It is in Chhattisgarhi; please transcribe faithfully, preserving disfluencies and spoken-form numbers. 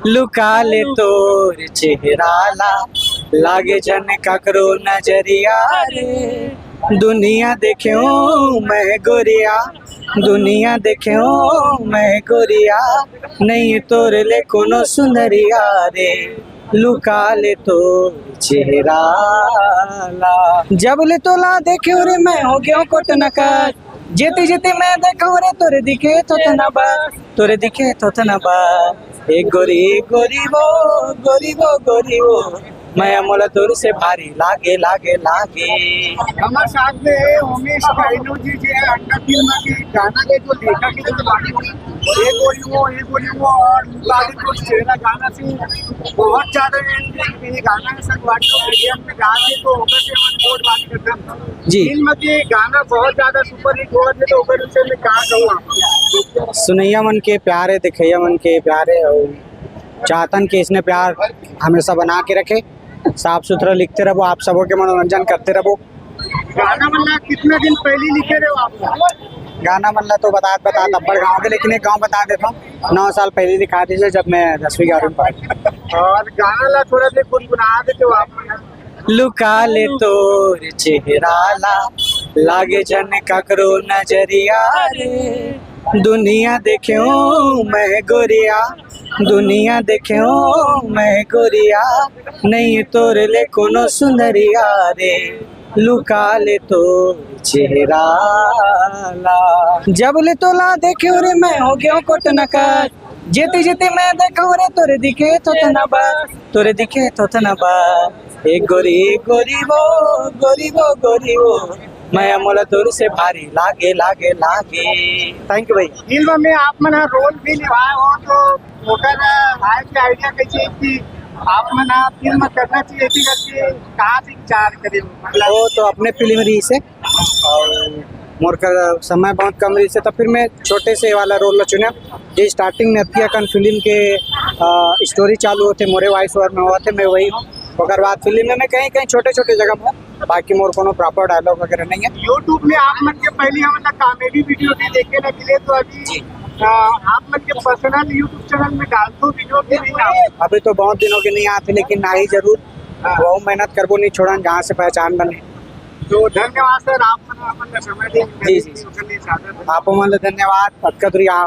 लुका ले तोर चेहरा ला, लागे झन ककरो नजरिया रे। दुनिया देखेंव मैं गोरिया, दुनिया देखेंव मैं गोरिया, नइ तोर ले कोनो सुंदरिया रे। लुका ले तोर चेहरा ला। जब ले तोला देखेंव रे, मैं हो गेंव कोटनका। जेती जेती मैं देखेंव रे, तोरे दिखे थोथना बा, तोरे दिखे थोथना बा। ए गोरी, ए गोरी वो, गोरी वो, गोरी वो, मया मोला तोर से भारी लागे, लागे, लागे। हमर साथ में हे उमेश कैनू जी, जे अंडा फिल्म के गाना के जो लेखक हे, तो बाकी ए गोरी वो, ए गोरी वो और लुका ले तोर चेहरा गाना से बहुत ज्यादा ये, ये गाना के साथ WhatsApp मीडिया में गा के तो ओकर से हमन बहुत बात करथन। जी। फिल्म के गाना बहुत ज्यादा सुपरहिट होवत हे, तो ओकर विषय में का कहू आप? सुनइया मन के प्यार हे, देखइया मन के प्यार हे, अउ चाहथन कि इसने प्यार हमेशा बना के रखे। साफ सुथरा लिखते रहबो, आप सबो के मनोरंजन करते रहबो। गाना मन ला कितना दिन पहले लिखे रहे हो आप? गाना मन ला तो बतात बतात अब्बड़ गाँव के, लेकिन एक गाँव बता देता हूँ, नौ साल पहले लिखा दीजिए, जब मैं दसवीं ग्यारहवीं में पढ़ा। और गाना ला थोड़ा देर गुनगुना देते हो आप? लुका ले तोर चेहरा ला, लागे झन ककरो नजरिया रे। दुनिया देखेंव मैं गोरिया, दुनिया देखेंव मैं गोरिया, नइ तोर ले कोनो सुंदरिया रे। लुका ले तोर चेहरा ला। जब ले तोला देखेंव रे, मैं हो गेंव कोटनका। जेती जेती मैं देखेंव रे, तोरे दिखे थोथना बा, तोरे दिखे थोथना बा। ए गोरी, ए गोरी वो, गोरी वो, गोरी वो, मया मोला तोर से भारी लागे, लागे, लागे। Thank you भाई। फिल्म में आप मन ह रोल भी निभाए हो, तो ओकर आए के आइडिया कैसे हे कि आप मन ह फिल्म करना चाहिए, ऐसी करके कहाँ से विचार करे हो? मतलब वो तो अपने फिल्म रहिसे, अउ मोर कर समय बहुत कम रहिसे, तो फिर मैं छोटे से वाला रोल ला चुने। जे स्टार्टिंग नतिया कन फिल्म के, अ, स्टोरी चालू होथे, मोरे वॉइस ओवर में होथे, मैं वही हूँ। ओकर बाद फिल्म में मैं कहीं कहीं छोटे छोटे जगह में हूँ, बाकी मोर कोनो प्रॉपर डायलॉग वगैरह नहीं है। YouTube में आप मन के पहली हम लोग कॉमेडी वीडियो भी देखे ना मिले, तो अभी जी। अ, आप मन के पर्सनल YouTube चैनल में डालथो वीडियो कि नहीं आप? अभी तो बहुत दिन हो गए नहीं आते, लेकिन ना ही जरूर, हाँ। वो मेहनत करबो नहीं छोड़न, जहाँ से पहचान बने। तो धन्यवाद सर, आप मन अपन का समय दे जी, जी। ओकर लिए इजाजत। आप मन ला धन्यवाद, अतका दूरी आप